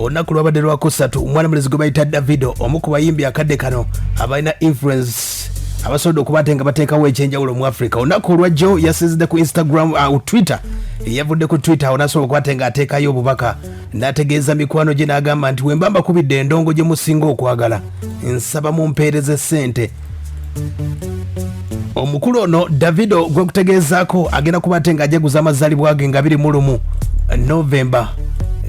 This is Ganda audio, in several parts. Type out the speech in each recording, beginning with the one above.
Olunaku lwabadde lwakusatu. Omwana mulezi gwe bayita Davido, omu ku bayimbi akadde kano abalina influence, abasobodde okuba ate nga bateekawo ekyenjawulo mu Africa, olunaku olwajjo yasinzidde ku Instagram, Twitter. Yavudde ku Twitter awo nasobola okuba ate nga ateekayo obubaka n'ategeeza mikwano gye, n'agamba nti wemba mbakubidde endongo gye musinga okwagala, nsaba mumpeereze ssente. Omukulu ono Davido gwe kutegeezaako agenda kuba ate ng'ajaguza amazaalibwa ge nga 21 Novemba.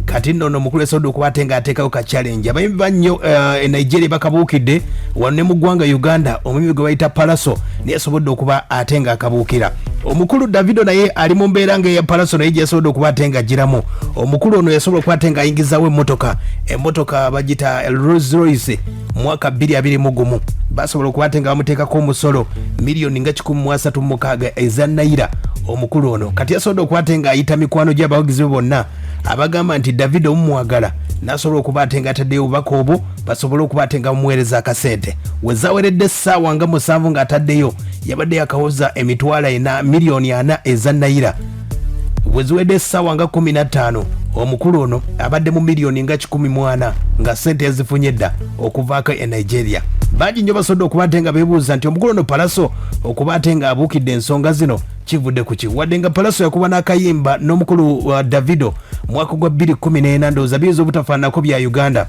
Kati nno ono omukulu yasobodde okuba ate ng'ateekawo ka challenge. Abayimbi bannyo e Nigeria bakabuukidde wano ne mu ggwanga Uganda. Omuyimbi gwe bayita Palaso naye yasobodde okuba ate ng'akabuukira. Omukulu Davido naye ali mu mbeera ng'eya Palaso, naye gyeyasobodde okuba ate ng'agiramu. Omukulu ono yasobola okuba ate ng'ayingizawo emmotoka, emmotoka bagita Rolls Royce. Mwaka 2021 basobola okuba ate nga bamuteekako omusolo miliyoni nga 136 eza naira. Omukulu ono kati yasobodde okuba ate ng'ayita mikwano gy'abawagizi be bonna abagamba nti Davido mumwagala, nasobola okuba ate nga ataddeyo obubaka obwo basobole okuba ate nga bamuweereza akasente. Wezaweredde essaawa nga 7 ng'ataddeyo, yabadde yakawoza emitwalo ena, miliyoni 4 eza naira. Bwe ziwedde essaawa nga 15, omukulu ono abadde mu miliyoni nga 140 nga ssente yazifunye dda okuvaako e Nigeria. Bangi nnyo basobodde okuba ate nga beebuuza nti omukulu ono Palaso okuba ate nga abuukidde ensonga zino kivudde ku ki, wadde nga Palaso yakuba n'akayimba n'omukulu wa Davido mwaka gwa 2014. Ndowooza biyinza obutafaananako bya Uganda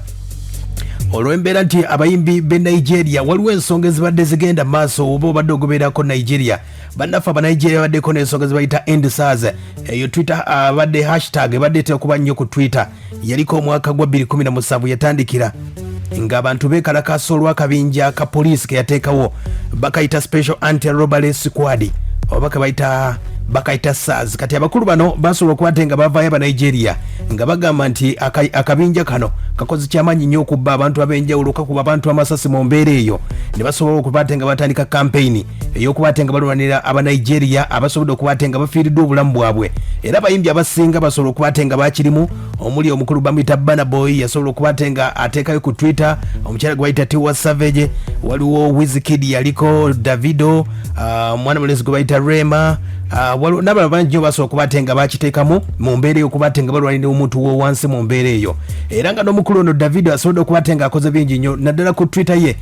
olw'embeera nti abayimbi b'e Nigeria waliwo ensonga ezibadde zigenda maaso. Oba obadde ogoberako Nigeria, bannaffe Abanigeria baddeko n'ensonga zebayita EndSARS. Eyo Twitter abadde hashtag ebadde etera kuba nnyo ku Twitter. Yaliko omwaka gwa 2017, yatandikira ng'abantu beekalakaasa olw'akabinja ka poliisi ke yateekawo, bakayita Special Anti Robbery Squad oba kebayita bakayita SARS. Kati abakulu bano basobola okuba ate nga bavaayo Abanigeria nga bagamba nti akabinja kano kakoze kyamaanyi nnyo okubba abantu ab'enjawulo, kakuba abantu amasasi. Mu mbeera eyo ne basobola okuba ate nga batandika kampeyini ey'okuba ate nga balwanira Abanigeria abasobodde okuba ate nga bafiiriddwa obulamu bwabwe. Era abayimbi abasinga basobola okuba ate nga bakirimu, omuli omukulu bamuyita Burna Boy, yasobola okuba ate nga ateekayo ku Twitter, omukyala gwe bayita Tiwa Savage, waliwo Wizkid yaliko, Davido, omwana mulenzi gwe bayita Rema, waliwo n'abalala bangi nnyo basobola okuba ate nga bakiteekamu mu mbeera ey'okuba ate nga balwanira omuntu w'owansi mu mbeera eyo. Era nga n'omukulu ono Davido asobodde okuba ate nga akoze bingi nnyo, naddala ku Twitter ye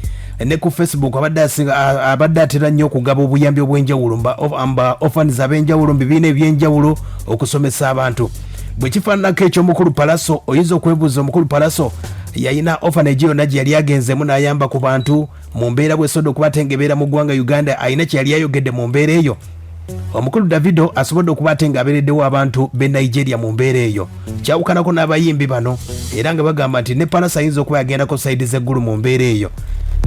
ne ku Facebook. Abadde atera nnyo okugaba obuyambi obw'enjawulo mba orphans ab'enjawulo mu bibiina ebyenjawulo, okusomesa abantu. Bwe kifaananako eky'omukulu Palaso, oyinza okwebuuza omukulu Palaso yalina orphanage yonna gye yali agenzemu n'ayamba ku bantu mu mbeera bwesobodde okuba ate ng'ebeera mu ggwanga Uganda? Alina kye yali ayogedde mu mbeera eyo? Omukulu Davido asobodde okuba ate ng'abeereddewo abantu b'e Nigeria mu mbeera eyo, kyawukanako n'abayimbi bano, era nga bagamba nti ne Palaso ayinza okuba yagendako side z'eggulu mu mbeera eyo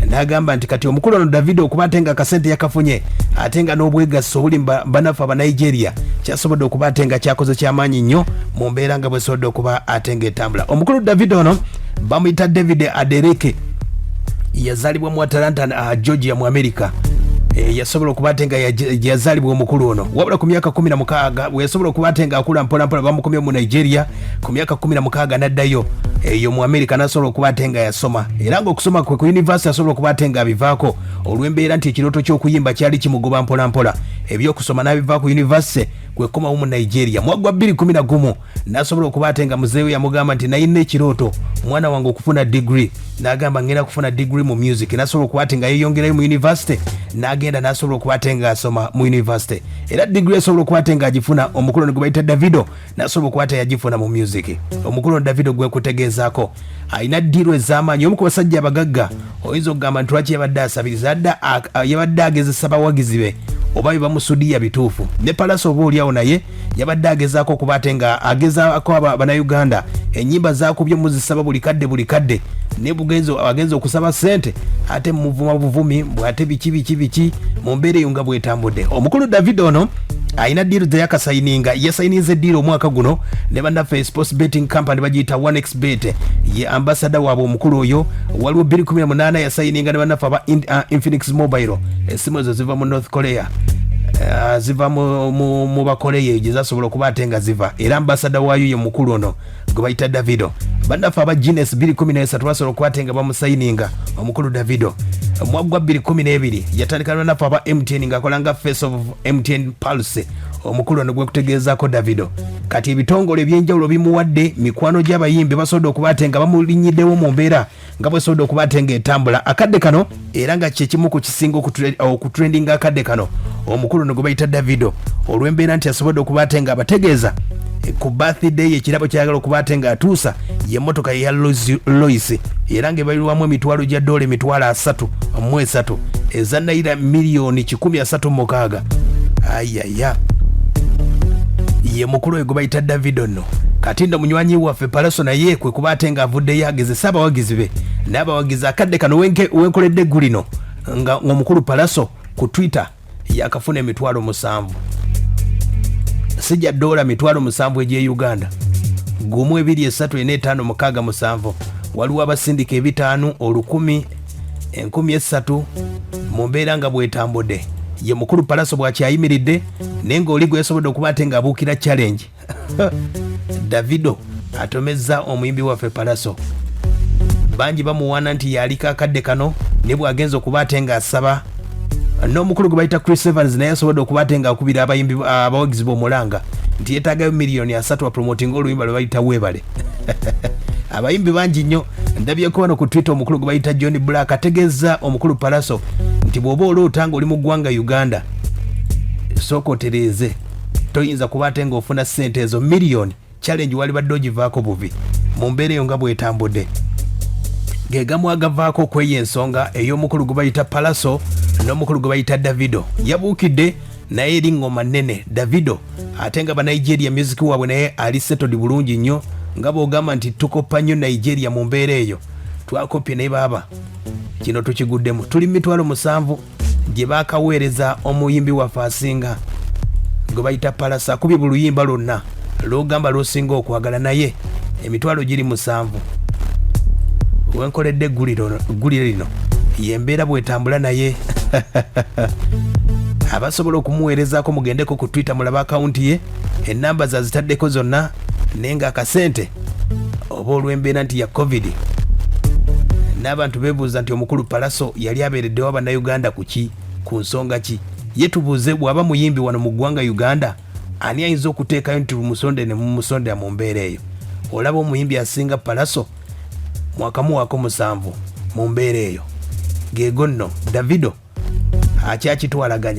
n'agamba nti kati omukulu ono Davido okuba ate nga akasente yakafunye, ate nga n'obwegassi obuli mu bannaffe Abanigeria, kyasobodde okuba ate nga kyakoze kyamaanyi nnyo mu mbeera nga bwesobodde okuba ate ng'etambula. Omukulu Davido ono bamuyita David Adeleke, yazaalibwa mu Atlanta, Georgia mu America. Yasobola okuba ate nga yazaalibwa omukulu ono, wabula ku myaka 16 bwe yasobola okuba ate nga akula mpolampola, bamukomye mu Nigeria ku myaka 16 n'addayo eyo mu America, n'asobola okuba ate nga yasoma. Era ng'okusoma kwe ku university asobola okuba ate nga abivaako olw'embeera nti ekirooto ky'okuyimba kyali kimugoba mpolampola, ebyokusoma n'abiva ku university, kwe kukomawo mu Nigeria mwaka gwa 2011, n'asobola okuba ate nga muzeewe yamugamba nti nayina ekirooto, mwana wange, okufuna degree. N'agamba ngenda kufuna degree mu music. N'asobola okuba ate nga yeeyongerayo mu university, n'agenda n'asobola okuba ate ng'asoma mu university, era degree asobola okuba ate ng'agifuna. Omukulu ono gwe bayita Davido n'asobola okuba ate yagifuna mu music. Omukulu ono Davido gwe kutegeezaako alina deal ez'amaanyi, omu ku basajja abagagga. Oyinza okugamba nti lwaki yabadde asabiriza? Yabadde agezesa bawagizi be oba bye bamusudiya bituufu. Ne Palaso oba oliawo naye yabadde agezaako okuba ate nga agezaako Bannayuganda ennyimba zakubye muzisaba buli kadde buli kadde, ne bugenzo agenza okusaba ssente ate muvuma buvumi bwate ate biki biki biki mu mbeera eyo nga bwetambudde. Omukulu David ono alina deal zeyakasayininga, yasayininze deal omwaka guno ne bannaffe sports betting company bagiyita 1xBet, ye ambassador waabwe omukulu oyo. Waliwo 2018 yasayininga ne bannaffe aba Infinix Mobile, essimu ezo ziva mu North Korea. Ziva mu bakoleyo gye zasobola okuba ate nga ziva, era ambasada waayo ye mukulu ono gwe bayita Davido. Bannaffe aba Guinness 213 basobola okuba ate nga bamusayininga omukulu Davido. Omwaka gwa 212 yatandika nabannaffe aba MTN ng'akola nga face of MTN Pulse, omukulu ono gwekutegeezaako Davido. Kati ebitongole ebyenjawulo bimuwadde mikwano gy'abayimbi, basobodde okuba ate nga bamulinyiddewo mu mbeera nga bwesobodde okuba ate ng'etambula akadde kano, era nga kyekimu ku kisinga okutrendinga akadde kano, omukulu ono gwe bayita Davido, olw'embeera nti asobodde okuba ate nga abategeeza ku birthday, ekirabo kyayagala okuba ate ng'atuusa ye emmotoka eya Lois, era ng'ebalirwamu emitwalo gya dola 330,000 eza naira miliyoni 136. Ayaya, ye mukulu oyo gwe bayita Davido nno. Kati nno munywanyi waffe Pallaso naye kwe kuba ate ng'avuddeyo agezesa abawagizi be n'abawagizi akadde kano wenkoledde eggulino nga ng'omukulu Pallaso ku Twitter yakafuna 70,000, sijja dola, 70,000 egy'e Uganda. 1, 2, 3, 4, 5, 6, 7. Waliwo abasindika 500, 1,000, 3,000 mu mbeera nga bwetambudde. Ye mukulu Pallaso bw'akyayimiridde, naye ng'oli gwe yasobodde okuba ate ng'abuukira challenge, Davido atomezza omuyimbi waffe Pallaso. Bangi bamuwaana nti yaliko akadde kano, ne bw'agenza okuba ate ng'asaba n'omukulu gwe bayita Chris Evans, naye asobodde okuba ate ng'akubira abayimbi abawagizi b'omulanga nti yeetaagayo miliyoni 30 apromotinga oluyimba lwe bayita Weebale. Abayimbi bangi nnyo ndabyeko wano ku Twitter. Omukulu gwe bayita John Black ategeeza omukulu Pallaso nti bw'oba oloota ng'oli mu ggwanga Uganda, sooka otereeze, toyinza kuba ate ng'ofuna ssente ezo miliyoni. Challenge wali badde ogivaako bubi mu mbeera eyo nga bw'etambudde. Ge gamu agavaako okweyo ensonga ey'omukulu gwe bayita Pallaso n'omukulu gwe bayita Davido. Yabuukidde naye eri ngoma nnene Davido, ate nga Banigeria music waabwe naye ali settled bulungi nnyo, nga bw'ogamba nti tukoppa nnyo Nigeria mu mbeera eyo, twakopye naye baaba kino tukiguddemu. Tuli 70,000 gye bakaweereza omuyimbi waffe asinga gwe bayita Pallaso. Akubye buli luyimba lwonna lwogamba lwosinga okwagala, naye emitwalo giri 7 wenkoledde eggulire lino. Yembeera bwetambula, naye abasobola okumuweerezaako mugendeko ku Twitter mulabe akawunti ye, enamba zazitaddeko zonna, naye nga akasente oba olw'embeera nti ya COVID, n'abantu beebuuza nti omukulu Pallaso yali abeereddewo Abannayuganda ku ki, ku nsonga ki? Ye tubuuze, bw'aba muyimbi wano mu ggwanga Uganda, ani ayinza okuteekayo nti lumusonde ne mumusondera mu mbeera eyo? Olaba omuyimbi asinga Pallaso mwakamuwaako 7 mu mbeera eyo? Geego nno Davido akyakitwalaganya.